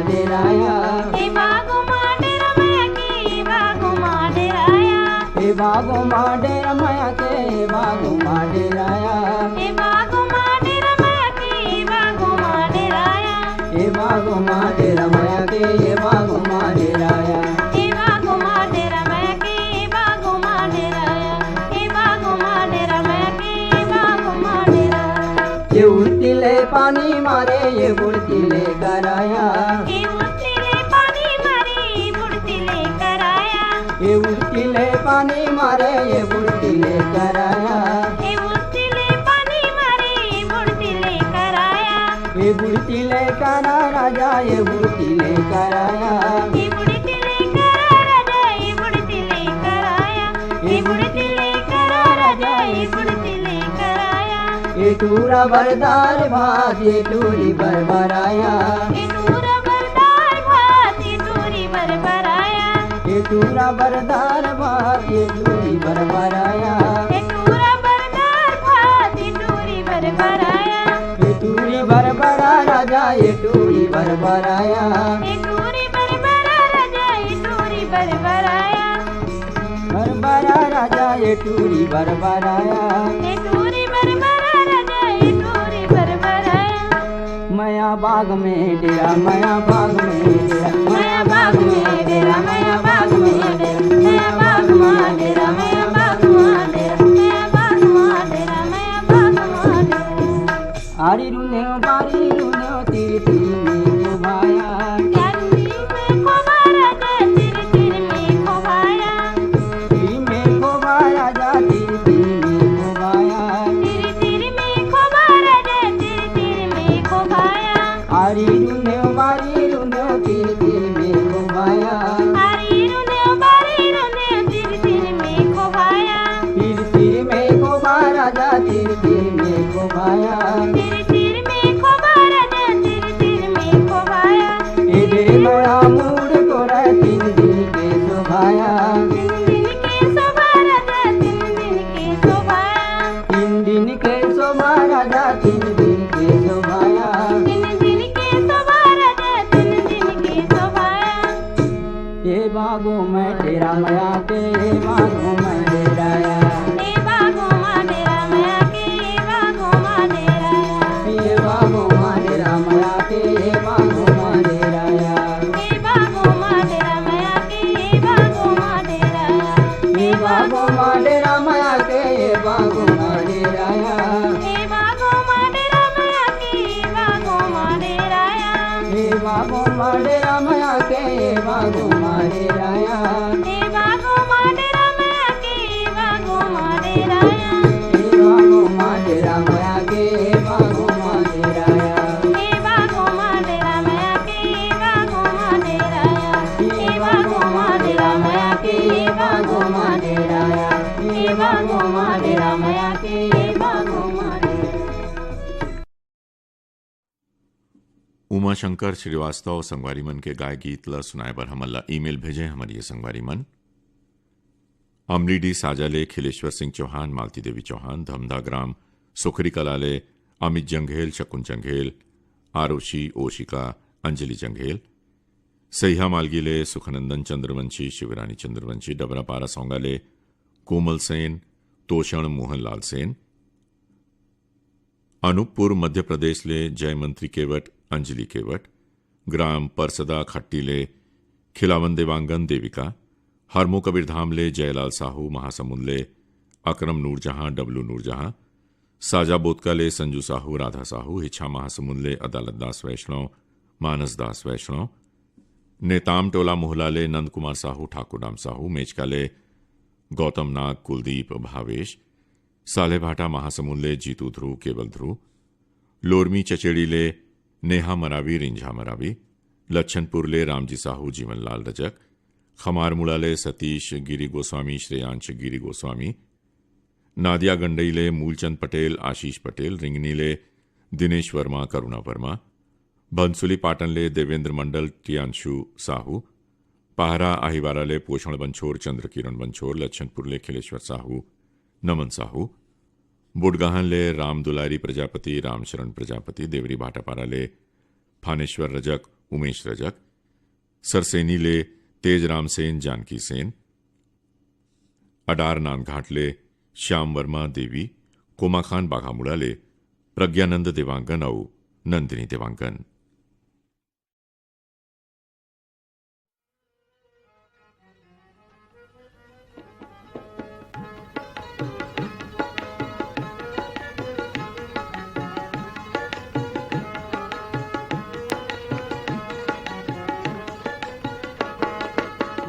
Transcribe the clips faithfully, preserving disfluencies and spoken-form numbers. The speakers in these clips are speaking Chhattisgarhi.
डेराया। ए बागो माँ डेरा मया के, ए बागो माँ डेराया। ए बागो माँ डेरा मया के, ए बागो माँ डेराया। ए बागो माँ डेरा मया के, ए बागो माँ डेराया। ए बागो माँ डेरा मया के, ए बागो माँ डेराया। ए बागो माँ डेरा मया के, ए बागो माँ डेराया। ए बागो माँ डेरा मया के, ए बागो माँ डेराया। ये उड़ती ले पानी मारे, ये बुड़ती ले कराया। ए उड़ती ले पानी मारे, ए बुड़ती ले कराया। ये उड़ती ले पानी मारे, ये बुड़ती ले कराया। ए उड़ती ले पानी मारे, ए बुड़ती ले कराया। ये बुड़ती ले करा राजा, ये बुड़ती ले कराया। ए बुड़ती ले करा राजा, ए बुड़ती ले कराया। ए बुड़ती ले करा राजा, ए बुड़ती ले कराया। ए टूरा बर दार भात, ए टूरी बर बराया। ए टूरा बर दार भात, ए टूरी बर बराया। ए टूरा बर दार भात, ए टूरी बर बराया। ए टूरा बर दार भात, ए टूरी बर बराया। ए टूरी बर बरा राजा, ए टूरी बर बराया। ए टूरी बर बरा राजा, ए टूरी बर बराया। बर बरा राजा, ए टूरी बर बराया। ए टूरी बर बरा राजा, ए टूरी बर बराया। मया बाग में डेरा, मया बाग में डेरा, मया बाग में डेरा, मया बाग में डेरा, मया बाग में डेरा, मया बाग में डेरा, मया बाग में डेरा, मया बाग में डेरा। आरी रुने बारी रुने तिर तिर में को भाया। यारी में को भाया, तिर तिर में को भाया। तिर में को भाया, तिर तिर में को भाया। तिर तिर में को भाया, तिर तिर में को भाया। आरी रुने बारी रुने तिर तिर में को भाया। आरी रुने बारी रुने तिर तिर में को भाया। तिर तिर में को भाया राजा, तिर तिर में को भाया। तिर तिर में को भाया राजा, तिर तिर में को भाया। ए दे नया मूड को रे तीन दिन के सुभाया। तीन दिन के सुभाया राजा, तीन दिन के सुभाया। तीन दिन के सुभाया राजा, तीन दिन के सुभाया। तीन दिन के सुभाया, तीन दिन के सुभाया। ए बागो माँ डेरा मया के, ए बागो माँ डेराया। ए बागो माँ डेरा मया के, ए बागो माँ डेराया। ए बागो माँ डेरा मया के, ए बागो माँ डेराया। ए बागो माँ डेरा मया के, ए बागो माँ डेराया। ए बागो माँ डेरा मया के, ए बागो माँ डेराया। ए बागो माँ डेरा मया के, ए बागो माँ डेराया। ए बागो माँ डेरा मया के, ए बागो माँ डेराया। ए बागो माँ डेरा मया के, ए बागो माँ डेराया। ए बागो माँ डेरा मया के, ए बागो माँ डेराया। ए बागो माँ डेरा मया के, ए बागो माँ डेराया। ए बागो माँ डेरा मया के, ए बागो माँ डेराया। ए बागो माँ डेरा मया के, ए बागो माँ डेराया। उमा शंकर श्रीवास्तव संगवारी मन के गाय गीत ल सुनाए बर हमन ला ईमेल भेजे हमर ये संगवारी मन। अमलीडीह साजा ले खिलेश्वर सिंह चौहान, मालती देवी चौहान, धमधा ग्राम सुखरी कला ले अमित जंघेल, शकुन जंघेल, आरुषि, ओशिका, अंजलि जंघेल, सहिया मालगी ले सुखनंदन चंद्रवंशी, शिवरानी चंद्रवंशी, डबरापारा सौंगा ले कोमल सेन, तोषण मोहन लाल सेन, अनूपपुर मध्य प्रदेश ले जयमंत्री केवट, अंजलि केवट, ग्राम परसदा खट्टी ले खिलावन देवांगन देविका, हरमो कबीरधाम ले जयलाल साहू, महासमुंद ले अकरम नूरजहां, डब्लू नूरजहां, साजा बोतका ले संजू साहू, राधा साहू, हिच्छा महासमुंद ले अदालत दास वैष्णव, मानस दास वैष्णव, नेताम टोला मोहला ले नंद कुमार साहू, ठाकुर राम साहू, मेचका ले गौतम नाग, कुलदीप, भावेश, सालेभाटा महासमुंद ले जीतू ध्रुव, केवल ध्रुव, लोरमी चचेड़ी ले नेहा मरावी, रिंझा मरावी, लच्छनपुर ले रामजी साहू, जीवनलाल रजक, खमारमुड़ा ले सतीश गिरी गोस्वामी, श्रेयांश गिरी गोस्वामी, नादिया गंडई ले मूलचंद पटेल, आशीष पटेल, रिंगनी ले दिनेश वर्मा, करुणा वर्मा, भंसुली पाटन ले देवेंद्र मंडल, टियांशु साहू, पहरा अहिवारा ले पोषण बंछोर, चंद्रकिरण बंछोर, लच्छनपुर ले खिलेश्वर साहू, नमन साहू, बुडगाहन ले राम दुलारी प्रजापति, रामशरण प्रजापति, देवरी भाटापारा ले फानेश्वर रजक, उमेश रजक, सरसेनी ले तेजराम सेन, जानकी सेन, अडार नांदघाट ले श्याम वर्मा देवी, कोमाखान बाघामुड़ा ले प्रज्ञानंद देवांगन अउ नंदिनी देवांगन।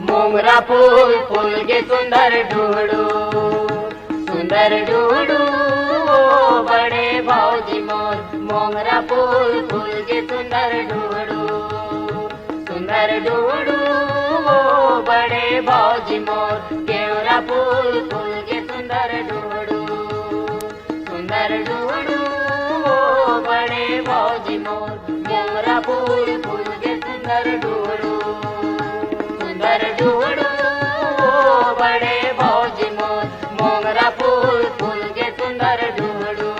मोंगरा फूल फूल के सुंदर डूडू, सुंदर डूडू, ओ बड़े भौजी मोर। मोंगरा फूल फूल के सुंदर डूडू, सुंदर डूडू, ओ बड़े भौजी मोर। केवरा फूल फूल के सुंदर डूडू, सुंदर डूडू, ओ बड़े भौजी मोर। मोंगरा फूल फूल के सुंदर डूडू, सुंदर डूडू, ओ बड़े भौजी मोर। मोंगरा फूल फूल के सुंदर डूडू।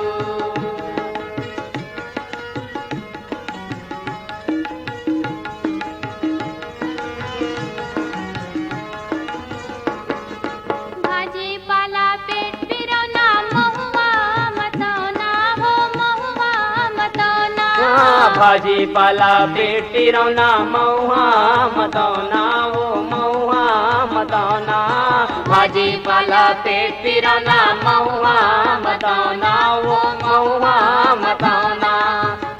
भाजी पाला पेट पिरौना, महुआ मतौना, हो महुआ मतौना। हाँ, भाजी पाला पेट पिरौना, महुआ मतौना, हो महुआ मतौना। भाजी पाला पेट पिरौना, महुआ मतौना, हो महुआ मतौना।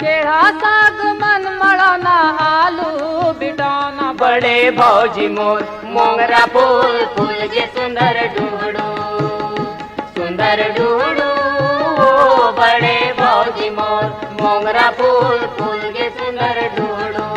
केढ़ा साग मन मड़ौना, आलू बिटौना, बड़े भौजी मोर। मोंगरा फूल फूल के सुंदर डूडू, सुंदर डूडू, ओ बड़े भौजी मोर। मोंगरा फूल फूल के सुंदर डूडू।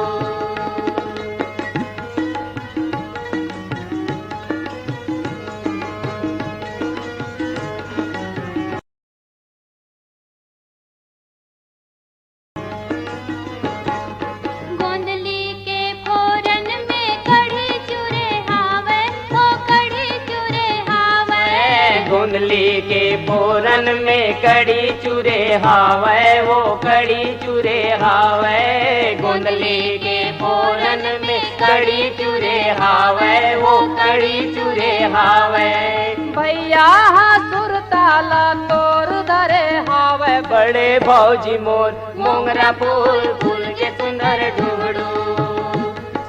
गोंदली के फोरन में कढ़ी चुरे हावय, हो कढ़ी चुरे हावय। गोंदली के फोरन में कढ़ी चुरे हावय, वो कढ़ी चुरे हावय। गोंदली के फोरन में कढ़ी चुरे हावय, वो कढ़ी चुरे हावय। भैया हा सुरताला तोर धरे हावय, बड़े भौजी मोर। मोंगरा फूल फूल के सुंदर डूडू,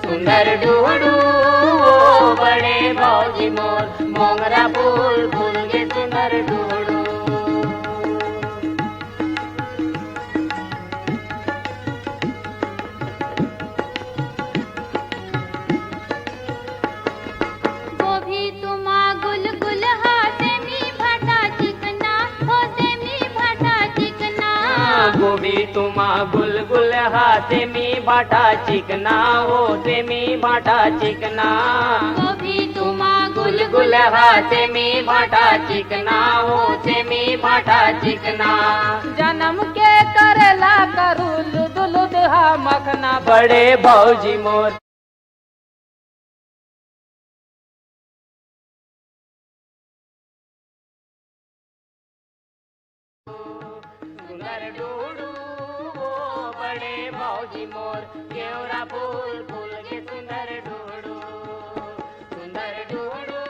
सुंदर डूडू, ओ बड़े भौजी मोर। मोंगरा फूल फूल के सुंदर डूडू। गोभी तुमा गुलगुल हा, सेमी भाटा चिकना, हो सेमी भाटा चिकना। गोभी तुमा गुलगुल हा, सेमी भाटा चिकना, हो सेमी भाटा चिकना। गोभी तुमा गुलगुल हा, सेमी भाटा चिकना, हो सेमी भाटा चिकना। जनम के करेला करू लुद लुद हा मखना, बड़े भौजी मोर। सुंदर डूडू, ओ बड़े भौजी मोर। केवरा फूल फूल के सुंदर डूडू, सुंदर डूडू,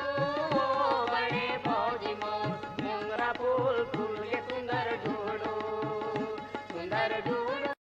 ओ बड़े भौजी मोर। मोंगरा फूल फूल के सुंदर डूडू, सुंदर डूडू।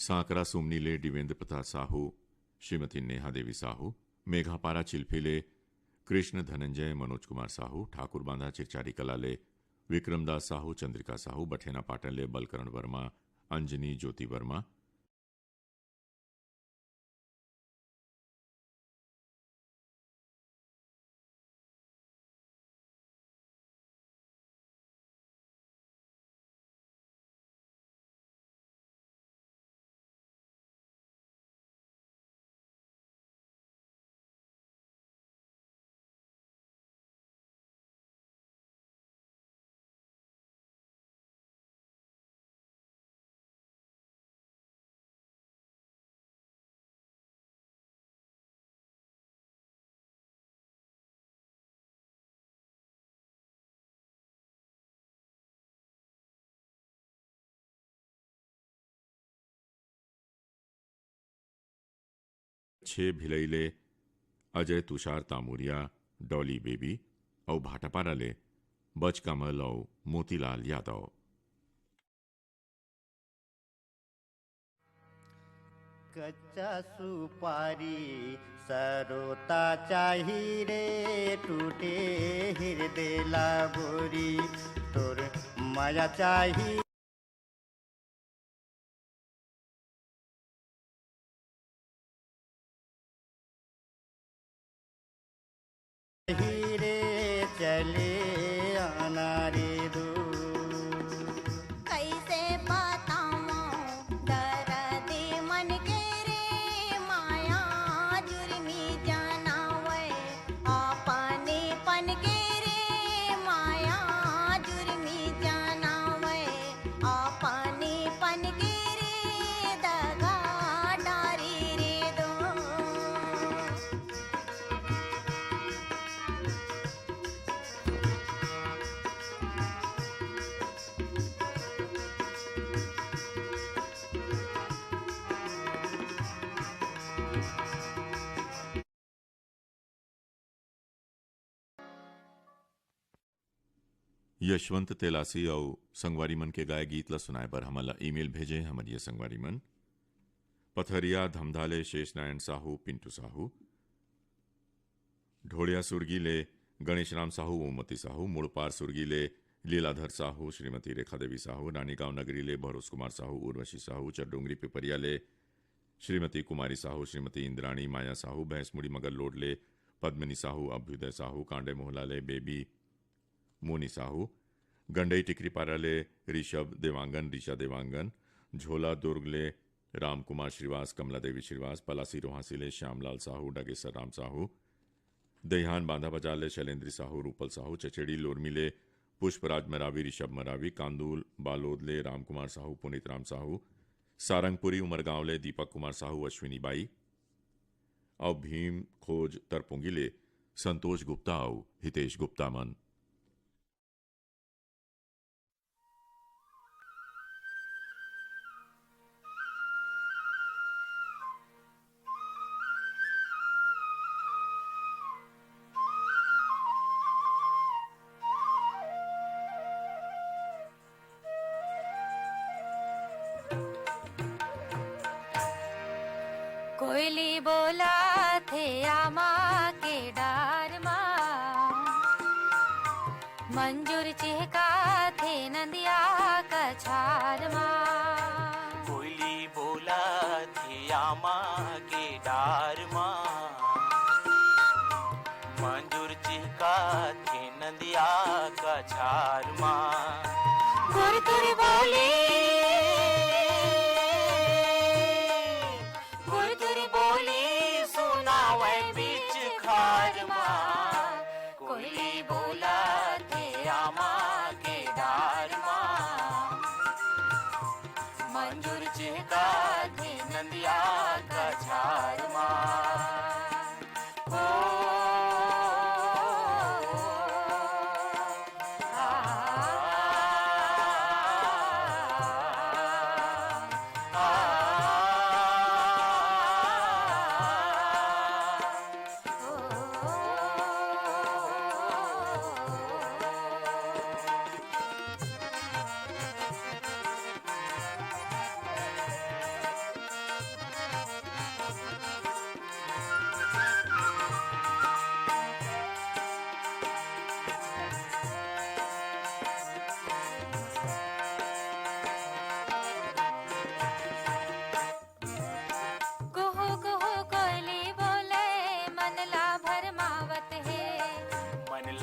सांकरा सुमनी ले दिवेंद्र प्रसाद साहू, श्रीमती नेहा देवी साहू, मेघापारा चिल्फी ले कृष्ण धनंजय मनोज कुमार साहू, ठाकुर बांधा चिरचारी कला ले विक्रमदास साहू, चंद्रिका साहू, बठेना पाटन ले बलकरण वर्मा, अंजनी ज्योति वर्मा, छे भिलई ले अजय तुषार तामुरिया, डॉली बेबी अउ भाटापारा ले बजकमल अउ मोतीलाल यादव। कच्चा सुपारी सरोता चाही रे, टूटे हृदय ला बोरी, तोर मया चाही। हीरे चले आना रे दू। कैसे बतावं दरद मन के रे, माया जुर्मी जनावय, अपनेपन के रे माया जुर्मी जनावय, अपनेपन के रे दगा डारे रे दू। यशवंत तेलासी अउ संगवारी मन के गाय गीत ल सुनाए बर हमन ल ईमेल भेजे हमर ये संगवारी मन। पथरिया धमधा ले शेष नारायण साहू, पिंटू साहू, ढोड़िया सुरगी ले गणेश राम साहू, ओमती साहू, मुड़पार सुरगी ले लीलाधर साहू, श्रीमती रेखा देवी साहू, रानीगांव नगरी ले भरोस कुमार साहू, उर्वशी साहू, चरडोंगरी पिपरिया ले श्रीमती कुमारी साहू, श्रीमती इंद्राणी माया साहू, भैंसमुड़ी मगरलोड ले पद्मिनी साहू, अभ्युदय साहू, कांडे मोहला ले बेबी मोनी साहू, गंडई टिकरीपारा ले ऋषभ देवांगन, ऋषा देवांगन, झोला दुर्ग ले रामकुमार श्रीवास, कमला देवी श्रीवास, पलासी रोहासी ले श्यामलाल साहू, डगेसर राम साहू, दईहान बांधा बाजार ले शैलेंद्री साहू, रूपल साहू, चचेड़ी लोरमी ले पुष्पराज मरावी, ऋषभ मरावी, कांदूल बालोद ले रामकुमार साहू, पुनीत राम साहू, सारंगपुरी उमरगांव ले दीपक कुमार साहू, अश्विनी बाई, अउ भीम खोज तरपुंगी ले संतोष गुप्ता अउ हितेश गुप्ता मन। कोयली बोलथे आमा के डार मा, मंजूर चिहकाथे नंदिया कछार मा। कोयली बोलथे आमा के डार मा, मंजूर चिहकाथे नंदिया कछार मा। गुरतुर बोली, गुरतुर बोली सुनावय बीच खार मा। कोयली बोलथे आमा के डार मा, मंजूर चिहकाथे नंदिया कछार मा।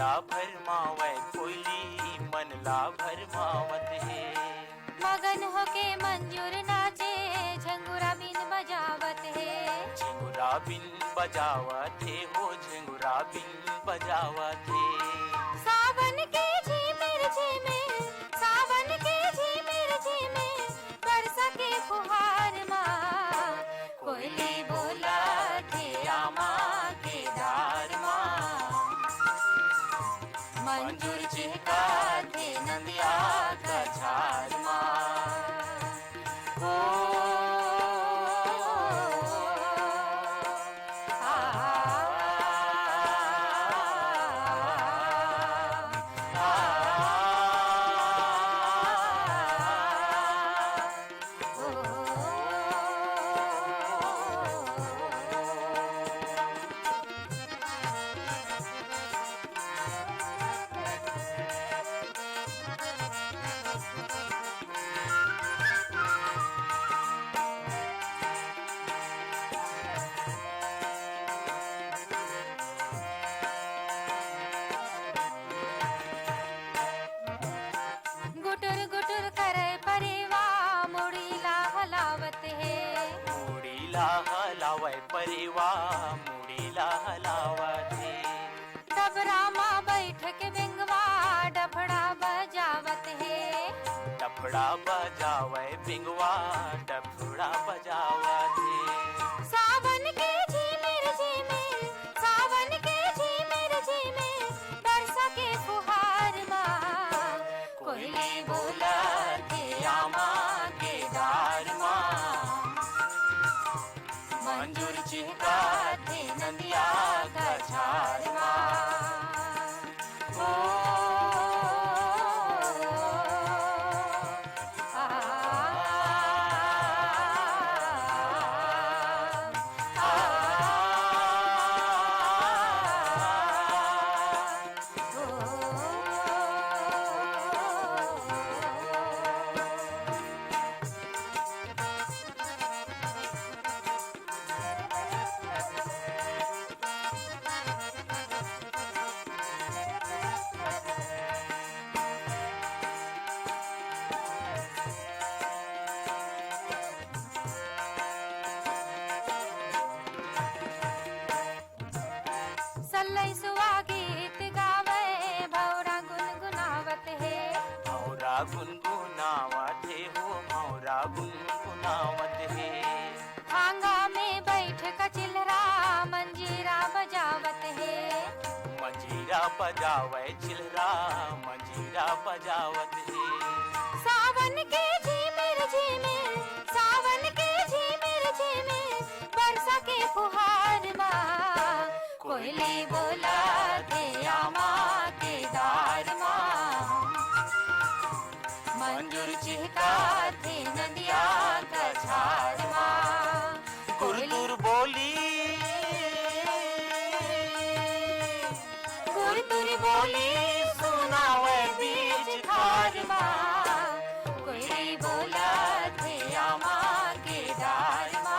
ला भरमावय कोयली मन ला भरमावत हे। मगन होके मंजूर नाचे, झंगुरा बिन बजावत हे। झंगुरा बिन बजावत हे हो, झंगुरा बिन बजावत हे। सावन के झिमिर झिमिर, सावन के झिमिर झिमिर, बरसा के फुहार मा कोयली बोलत हे आमा के डार मा। मंजूर चिहकत हे नंदिया कछार मा। ओ, आ, आ, आ, आ। गुटुर गुटुर करे परेवा, मुड़ी ला हलावत हे। मुड़ी ला हलावय परेवा, मुड़ी ला हलावत हे। डबरा मा बैठ के बेंगवा, डफड़ा बजावत हे। डफड़ा बजावय बेंगवा, डफड़ा बजावत हे। सावन के झिमिर झिमिर, सावन के झिमिर झिमिर, बरसा के फुहार मा कोयली बोलत हे आमा के डार मा। मंजूर चिहकत हे नंदिया कछार मा। ओ, आ, आ, आ, सल्लैसुवा गीत गावय, भौरा गुनगुनावत हे। भौरा गुनगुनावत हे हो, भौरा गुनगुनावत हे। हांगा में बैठ क चिल्हरा, मंजीरा बजावत हे। मंजीरा बजावय चिल्हरा, मंजीरा बजावत हे। सावन के झिमिर झिमिर, सावन के झिमिर झिमिर, बरसा के फुहार मा कोयली बोलत हे आमा के डार मा। मंजूर चिहकत हे नंदिया कछार मा। कुरतुर बोली, कुरतुर बोली सुनावय बीच खार मा। कोयली बोलत हे आमा के डार मा।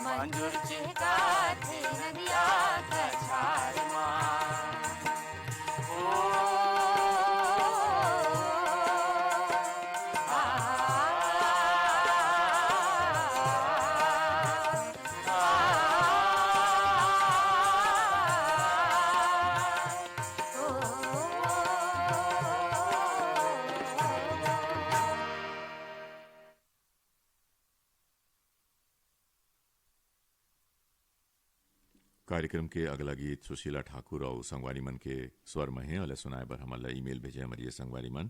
मंजूर चिहकत हे नंदिया कछार मा। ओ, आ, आ, आ, आ। कार्यक्रम के अगला गीत सुशीला ठाकुर अउ संगवारी मन के स्वर म हे। ओला सुनाए बर हमन ला ईमेल भेजे हमर ये संगवारी मन।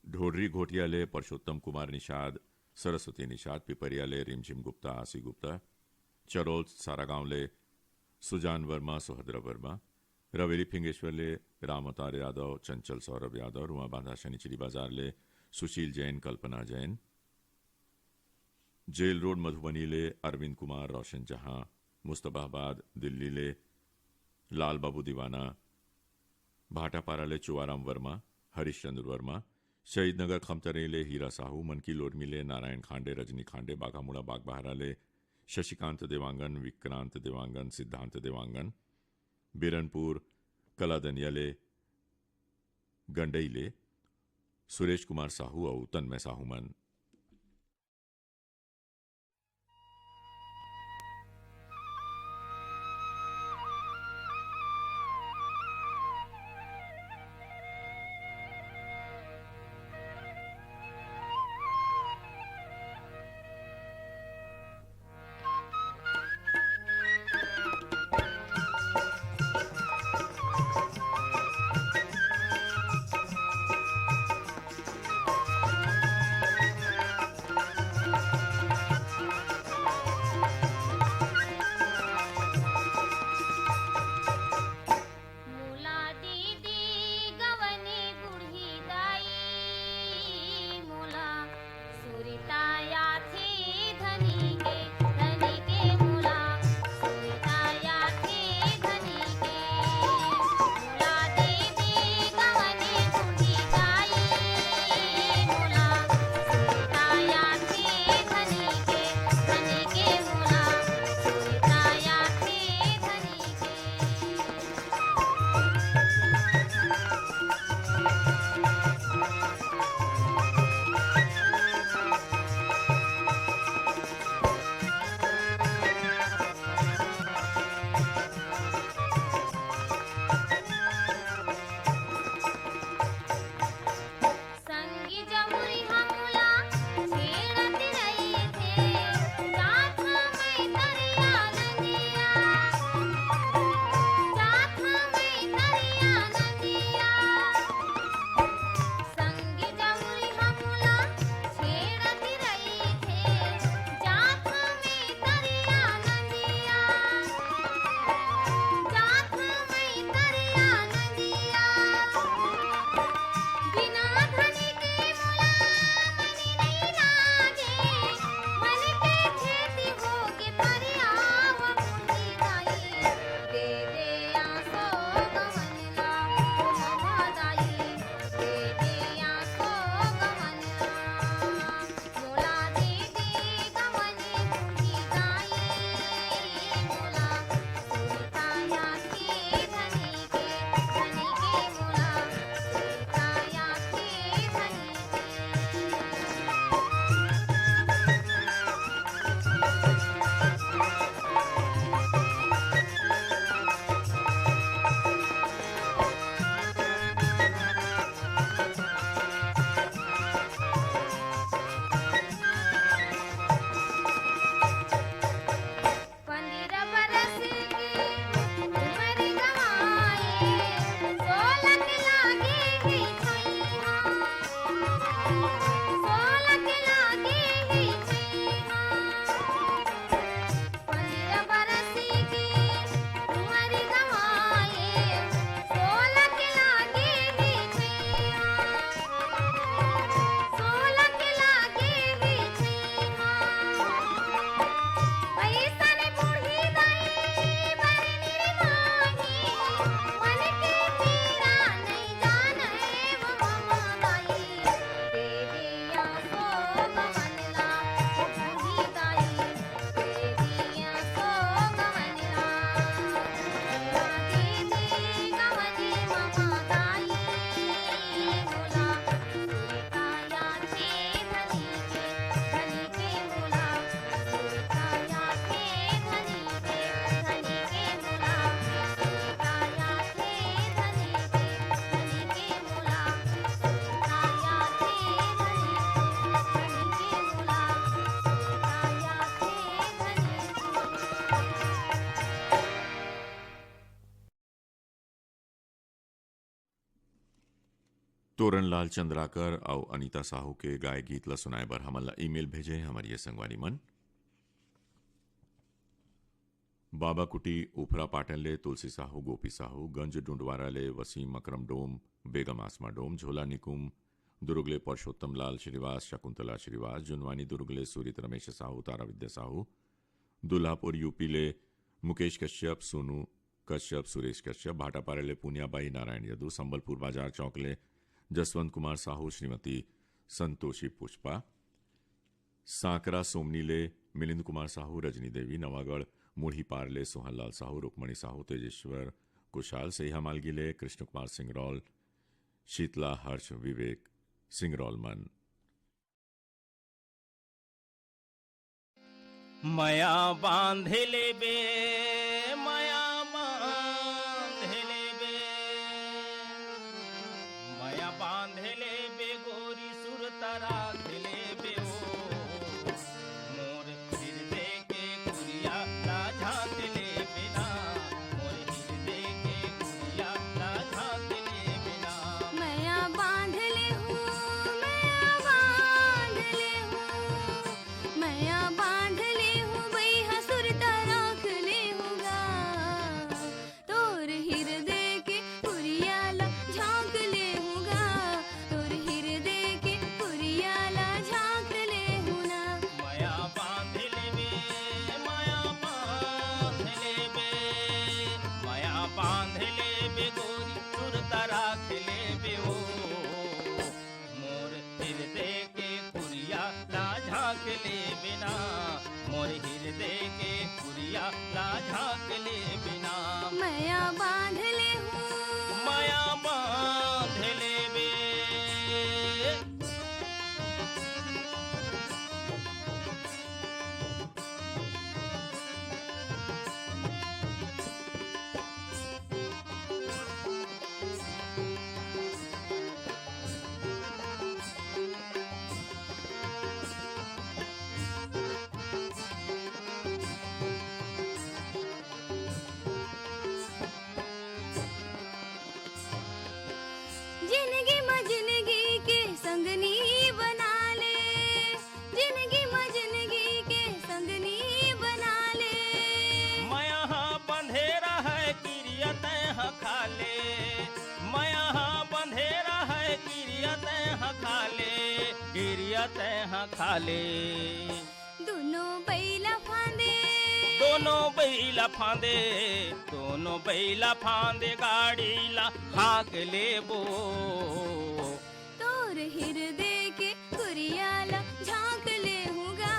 ढोढरी घोटिया ले परसोत्तम कुमार निषाद, सरस्वती निषाद, पिपरिया ले रिमझिम गुप्ता, आशी गुप्ता, चरोल सारागांव ले सुजान वर्मा, सुभद्रा वर्मा, रवेली फिंगेश्वर ले राम अवतार यादव, चंचल सौरभ यादव, रुआ बांधा शनिचरी बाजार ले सुशील जैन, कल्पना जैन, जेल रोड मधुबनी ले अरविंद कुमार, रोशन जहां, मुस्तफाबाद दिल्ली ले लाल बाबू दीवाना, भाटापारा ले चुआराम वर्मा, हरीश चंद्र वर्मा, शहीद नगर खमतरे ले हीरा साहू, मनकी लोरमी ले नारायण खांडे, रजनी खांडे, बाघामुड़ा बागबाहरा ले शशिकांत देवांगन, विक्रांत देवांगन, सिद्धांत देवांगन, बिरनपुर कलादनिया ले गंडई ले सुरेश कुमार साहू अउ तन्मय साहू मन। तोरन लाल चंद्राकर अउ अनीता साहू के गाय गीत ला सुनाए बर हमन ला ईमेल भेजे हे हमर ये संगवारी मन। बाबा कुटी उपरा पाटन ले तुलसी साहू, गोपी साहू, गंज डुंडवारा ले वसीम अकरम डोम, बेगम आसमा डोम, झोला निकुम दुर्ग ले परसोत्तम लाल श्रीवास, शकुंतला श्रीवास, जुनवानी दुर्ग ले सुरित रमेश साहू, तारा विद्या साहू, दुल्हापुर यूपी ले मुकेश कश्यप, सोनू कश्यप, सुरेश कश्यप, भाटापारा ले पुनिया बाई, नारायण यदु, संबलपुर बाजार चौक ले जसवंत कुमार साहू, श्रीमती संतोषी पुष्पा, सांकरा सोमनी ले मिलिंद कुमार साहू, रजनी देवी, नवागढ़ मुढ़ीपार ले सोहन लाल साहू, रुक्मणी साहू, तेजेश्वर कुशाल से हमल गिले कृष्ण कुमार सिंगरौल, शीतला, हर्ष, विवेक सिंगरौल मन। मया बांध लेबे, मया बांध लेबे, मया बांध लेबे गोरी, सुरता राख लेबे ओ। मोर हृदय के कुरिया ला झांक लेबे ना, मोर हृदय के कुरिया ला झांक लेबे ना। मया बांध ले हूँ, मया बांध ले हूँ, मया बांध ले हूँ, बइहा सुरता राख ले हूँ गा। तोर हृदय के कुरिया ला झांक ले हूँ गा, तोर हृदय के कुरिया ला झांक ले हूँ ना। मया बांध लेबे, मया बांध लेबे, मया बांध लेबे गोरी, सुरता राख लेबे ओ। मोर हृदय के कुरिया ला झांक लेबे ना, मोर हृदय के कुरिया ला झांक लेबे ना। मया बांध ले हूँ, मया बांध लेबे। जिनगी म जिनगी के संगनी बना ले, जिनगी म जिनगी के संगनी बना ले। मया ह बंधे रहय किरिया तैं ह खा ले, मया ह बंधे रहय किरिया तैं ह खा ले, किरिया तैं ह खा ले। दोनों बइला फांदे, दोनों बइला फांदे, दोनों बइला फांदे गाड़ी ला हाँक लेबो। तोर हृदय के कुरिया ला झांक ले हूँ गा,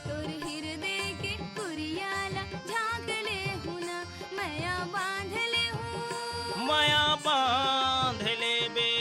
तोर हृदय के कुरिया ला झांक ले हूँ ना। मया बांध ले हूँ, मया बांध लेबे।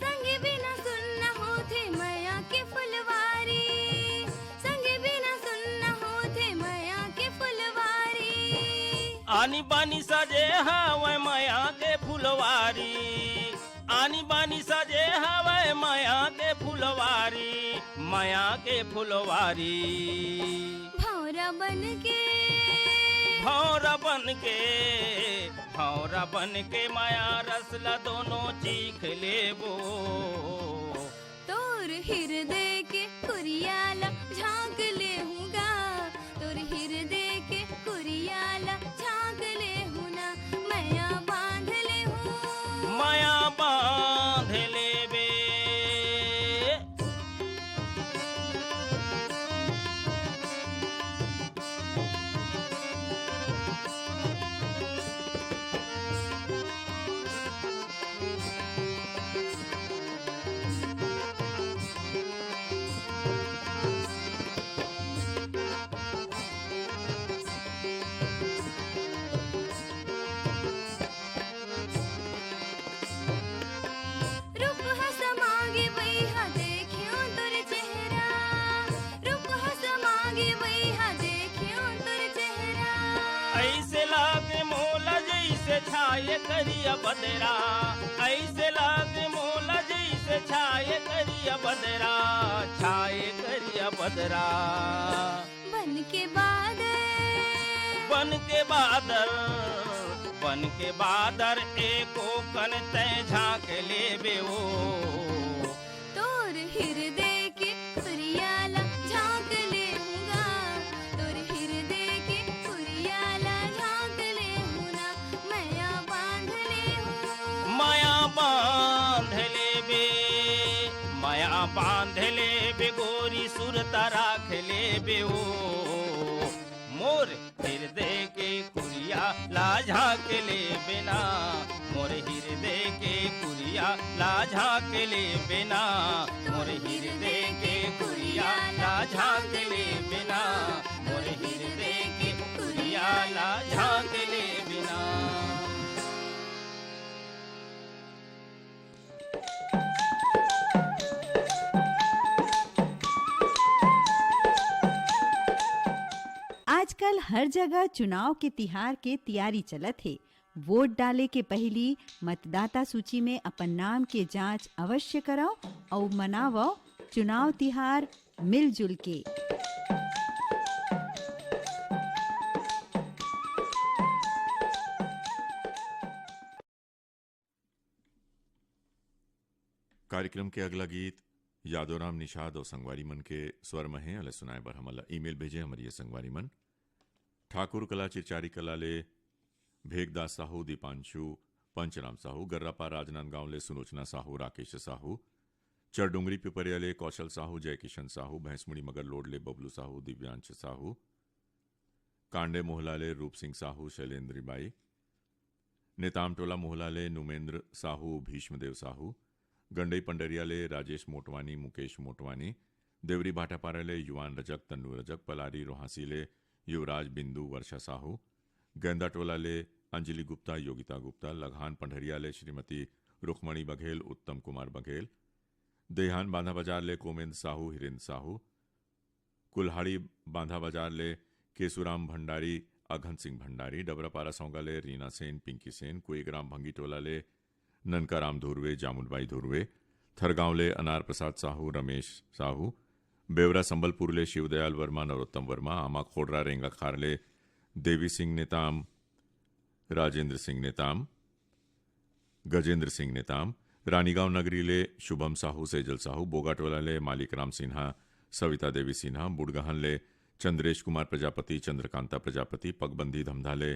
संग बिना सुन्ना होथे मया के फुलवारी, संग बिना सुन्ना होथे मया के फुलवारी। आनी बानी सजे हवय मया के फुलवारी, आनी बानी सजे हवय मया के फुलवारी, मया के फुलवारी। भौंरा बन के, भौंरा बन के, भौंरा बन के मया रस ला दोनों चीख लेबो। तोर हृदय के कुरिया ला झांक ले हूँ गा, तोर हृदय के कुरिया ला झांक ले हूँ ना। मया बांध ले हूँ, मया बांध लेबे। रूप ह समागे बइहा, देखेंव तोर चेहरा। रूप ह समागे बइहा, देखेंव तोर चेहरा। अइसे लागे मोला जइसे छाए करिया बदरा, अइसे लागे मोला जइसे छाए करिया बदरा, छाए करिया बदरा। बन के बादर, बन के बादर, बन के बादर एको कन तैं झांक लेबे ओ। तोर हृदय के कुरिया ला झांक ले हूँ गा, तोर हृदय के कुरिया ला झांक ले हूँ ना। मया बांध ले हूँ, बांध लेबे गोरी सुरता राख लेबे ओ, मोर हिरदे के कुरिया ला झांक लेबे ना, मोर हिरदे के कुरिया ला झांक लेबे ना, मोर हिरदे के कुरिया ला झांक लेबे ना, मोर हिरदे के कुरिया ला झांक लेबे ना। आजकल हर जगह चुनाव के तिहार के तियारी चलत हे। वोट डाले के पहिली मतदाता सूची में अपन नाम के जांच अवश्य करव अउ मनावव चुनाव तिहार मिलजुल के। कार्यक्रम के अगला गीत यादवराम निषाद अउ संगवारी मन के स्वर म हे। एला सुनाए बर हमन ला ईमेल भेजे हमर ये संगवारी मन। ठाकुर कला चिरचारी कला ले भेगदास साहू, दीपांशु पंचराम साहू, गर्रापार राजनांदगांव ले सुलोचना साहू, राकेश साहू, चरडोंगरी पिपरिया ले कौशल साहू, जयकिशन साहू, भैंसमुड़ी मगरलोड ले बबलू साहू, दिव्यांश साहू, कांडे मोहला ले रूप सिंह साहू, शैलेंद्री बाई, नेताम टोला मोहला ले नुमेंद्र साहू, भीष्मदेव साहू, गंडई पंडरिया ले राजेश मोटवानी, मुकेश मोटवानी, देवरी भाटापारा ले युवान रजक, तन्नू रजक, पलारी रोहासी ले युवराज, बिंदु, वर्षा साहू, गैंदा टोला ले अंजलि गुप्ता, योगिता गुप्ता, लघान पंडरिया ले श्रीमती रुक्मणी बघेल, उत्तम कुमार बघेल, देहान बांधा बाजार ले कोमेंद साहू, हिरेंद्र साहू, कुल्हाड़ी बांधा बाजार ले केसुराम भंडारी, अघन सिंह भंडारी, डबरापारा सौंगा ले रीना सेन, पिंकी सेन, कुईग्राम भंगी टोला ले ननका राम धुर्वे, जामुनबाई धुर्वे, थरगांव ले अनार प्रसाद साहू, रमेश साहू, बेवरा संबलपुर ले शिवदयाल वर्मा, नरोत्तम वर्मा, आमा खोड़रा रेंगाखार ले देवी सिंह नेताम, राजेंद्र सिंह नेताम, गजेंद्र सिंह नेताम, रानीगांव नगरी ले शुभम साहू, सेजल साहू, बोगाटोला ले मालिक राम सिन्हा, सविता देवी सिन्हा, बुड़गहन ले चंद्रेश कुमार प्रजापति, चंद्रकांता प्रजापति, पगबंदी धमधा ले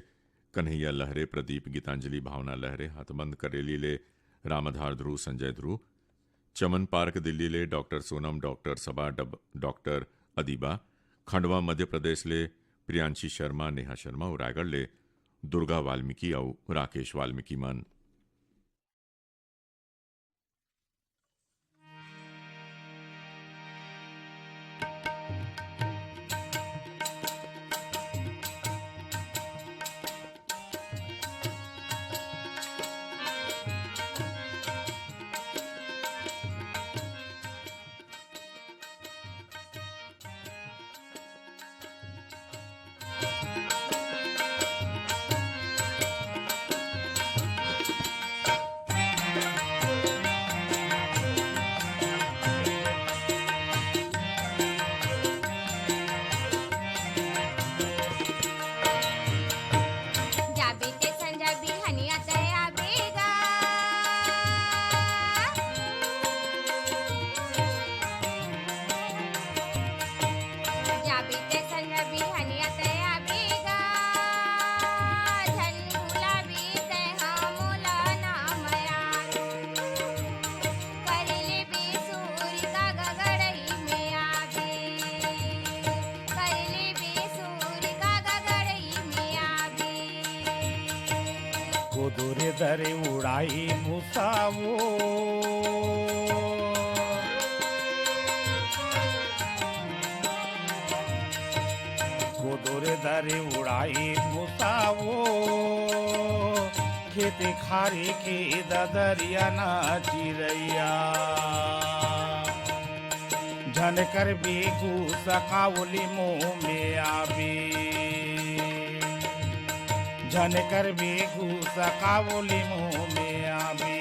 कन्हैया लहरे, प्रदीप, गीतांजलि, भावना लहरे, हथबंद करेली ले रामधार ध्रुव, संजय ध्रुव, चमन पार्क दिल्ली ले डॉक्टर सोनम, डॉक्टर सबा, डब-, डॉक्टर अदीबा, खंडवा मध्य प्रदेश ले प्रियांशी शर्मा, नेहा शर्मा अउ रायगढ़ ले दुर्गा वाल्मीकि अउ राकेश वाल्मीकि मन। दरे उड़ाई मुसावो। गोदोरे दरे उड़ाई मुसावो, खेती खारी के ददरिया ना चिरैया। झन करबे गुस्सा कावली मुँह में आबे। झन करबे गुस्सा कावली मुँह में आबे।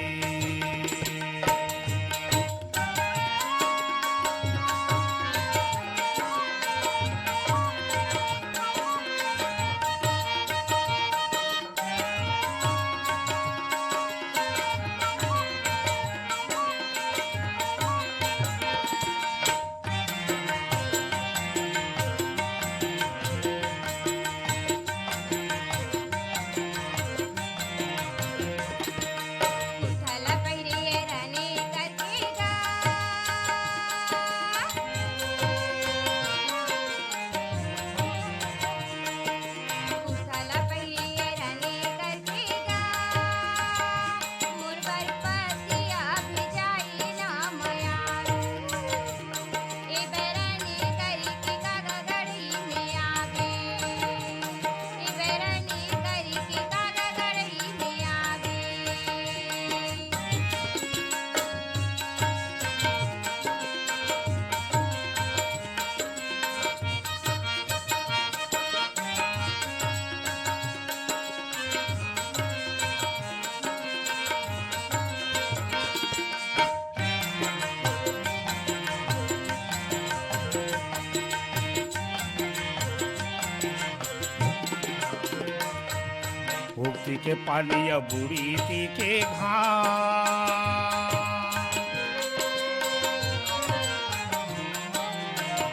के पानी या बूढ़ी पी के घाम,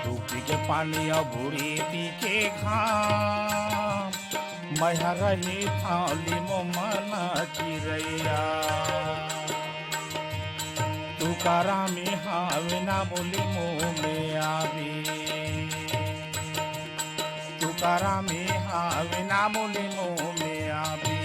तू पी के पानी या बूढ़ी पी के घाम, मैं ह रही थाली मो मन चिरैया। तुकाराम हावे ना मोली मुँह में आवे, तुकाराम हावे ना मोली मुँह में आवे।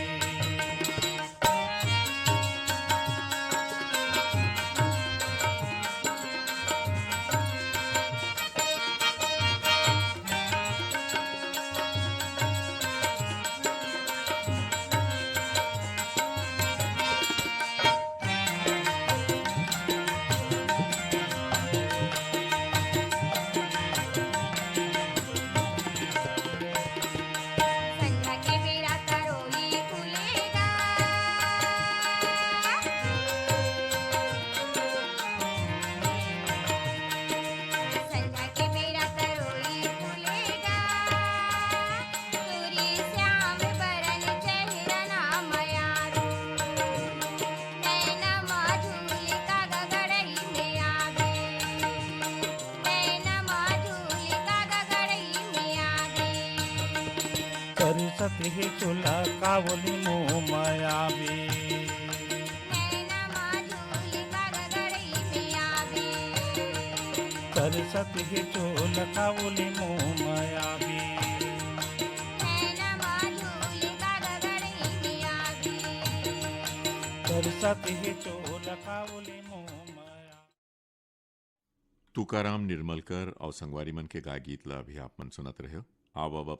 संझा के बेरा तरोई फूलेगा, संझा के बेरा तरोई फूलेगा, तोरी श्याम बरन चेहरा ना मयारू, नैना मा झूली का गगड़ई में आवे। नैना मा झूली का गगड़ई में आवे। सरसत हे चोला कावली मुँह में आवे। नैना मा झूली का गगड़ई में आवे। सरसत हे चोला कावली मुँह में आवे। नैना मा झूली का गगड़ई में आवे। सरसत हे चोला कावली मुँह में आवे। तुकाराम निर्मलकर अउ संगवारी मन के गाय गीत ल अभी आप मन सुनत रहे हो। आव अब, अब